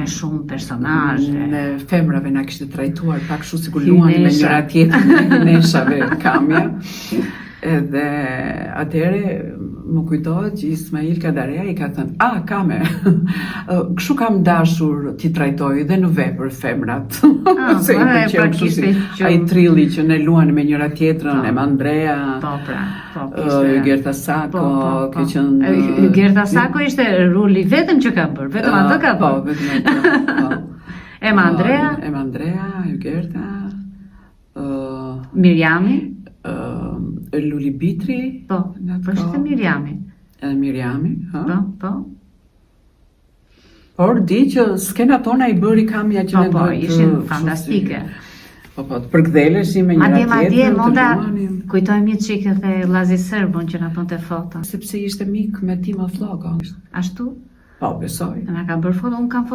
Me shumë personazhe. Ne femrave na kishte trajtuar pak kështu sikur luanim me Hyjnesha. njëra tjetrën, hyjneshave Kamja. Edhe atëherë më kujtohet që Ismail Kadarea i ka thënë, "A, Kame, kështu kam dashur t'i trajtoj dhe në vepër femrat." Ah, Se i po, e, pëlqeu pra kështu si kishte që- ai trilli që ne luanim me njëra tjetrën, Po. Ema Andrea, Po pra, po ë, kishte. Hygerta Sako, Po, po, po. ke qenë E, Hygerta Sako ishte roli vetëm që ka bërë, vetëm atë ka Po, bërë. vetëm atë. Po. Ema Andrea, Ema Andrea, Hygerta, ë Mirjami, ë Luli Bitri, po, Në atë po ishte kohë. Mirjami. edhe Mirjami, ha? Po, po. Por di që skenat tona i bëri Kamja që Po, ne po, duhet të- ishin kështu si- fantastike. Po, po, të përkdheleshim me njëra Madje, madje, tjetrën, të monda, luanim. kujtojmë një çik edhe Lazi Serbun që na bënte foto. Sepse ishte mik me Timo Fllogo. Ashtu, Po, besoj. na ka bërë foto, unë kam foto.